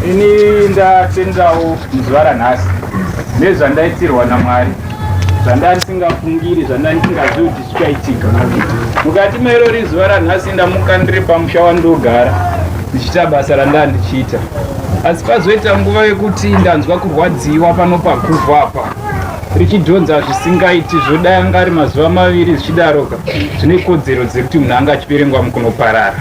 Ini ndatendawo muzuva ranhasi nezvandaitirwa naMwari, zvandandisingafungiri, zvandandisingazivi kuti zvichaitika. Mukati merori zuva ranhasi ndamuka ndiri pamusha wandogara ndichiita basa randaa ndichiita, asi pazoita nguva yekuti ndanzwa kurwadziwa pano paguvhu apa richidhonza zvisingaiti, zvodai anga ari mazuva maviri zvichidaroka, zvine kodzero dzekuti munhu anga achiverengwa mukunoparara.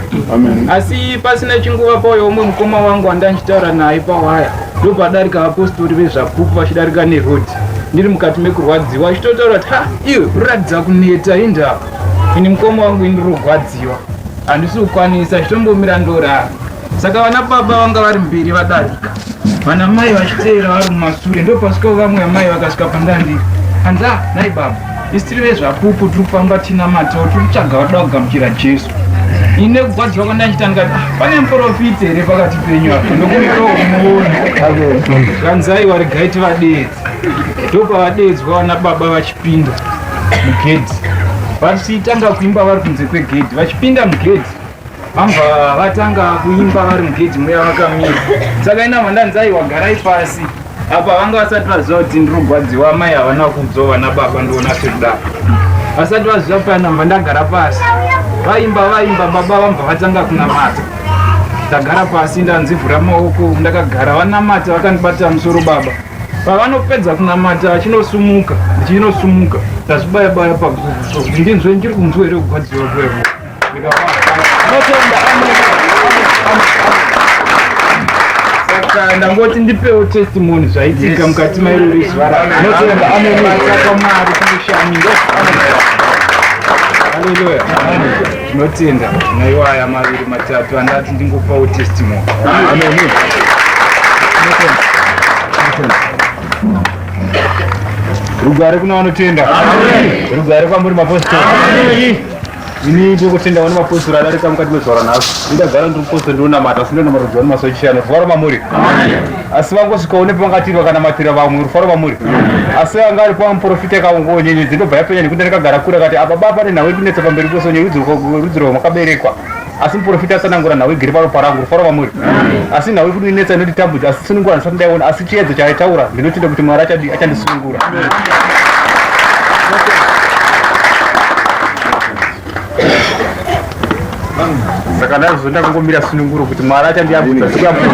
Asi pasina chinguva pauya umwe mukoma wangu wandandichitaura naye pawaya, ndopadarika vapostori veZvapupu vachidarika neroad, ndiri mukati mekurwadziwa, achitotaura kuti ha, iwe uriratidza kuneta indava. Ini mukoma wangu ini ndirogwadziwa, handisi kukwanisa, chitombomira ndorara. Saka vana baba vanga vari mberi vadarika, vana mai vachiteera vari mumasure, ndopasvika vamwe amai vakasvika pandandiri, hanzi ah, nai baba, isu tiri veZvapupu, tiri kufamba tinamatawo, tiri kutsvaga vadoda kugamuchira Jesu. Ine kugwadziwa kwandandichita ndikati, ah, pane muprofita here pakati penyu apa, ndokumbirawo kumuona. Zvanzi aiwa, regai tivadeedze. Ndopavadeedzwa vana baba vachipinda mugedhi, vachitanga kuimba vari kunze kwegedhi, vachipinda mugedhi vambva vatanga kuimba vari mugedhi muya vakamira. Saka ina vandanzi aiwa, garai pasi apa. Vanga vasati vaziva kuti ndirogwadziwa, amai havana kuudzwa vana baba, ndoona sekudaro vasati vaziva. Panamba ndagara pasi, vaimba vaimba, baba vambva vatanga kunamata. Ndagara pasi, ndanzivhura maoko, ndakagara, vanamata vakandibata musoro baba. Pavanopedza kunamata vachinosumuka, ndichinosumuka ndazvibaya baya paguvu kuti ndinzwe ndiri kunzwa here kugwadziwa kwevo. Saka ndangoti ndipewo testimony zvaitika mukati mairori zuva ranotenda. Mwari kunoshamira. Haleluya, tinotenda naiwaya maviri matatu andati ndingopawo testimony. Amen. Rugare kuna vanotenda, rugare kwamuri mapostori. Ini ndinokutenda vane mapostori adarika mukati mezuva ranhasi. Ndagara ndiri mupostori, ndinonamata, asi ndinonamata zuva nemazuva echishanu. Rufaro mamuri, asi vangosvikawo nepavangatiri vakanamatira vamwe. Rufaro mamuri, asi anga ari pamuprofita kaungo nyenyedzi ndobva yapenya nekuti ndakagara kure, akati apa baba pane nhau iri kunetsa pamberi pose nerudzi rwamakaberekwa, asi muprofita atsanangura nhau igere paro parangu. Rufaro mamuri, asi nhau iri kundinetsa inonditambudza, asi sunungura ndisati ndaiona, asi chiedzo chaaitaura ndinotenda kuti Mwari achandisunungura. Saka ndazvo ndakangomira sununguro kuti Mwari achandiyambutsa sikuyambutsa.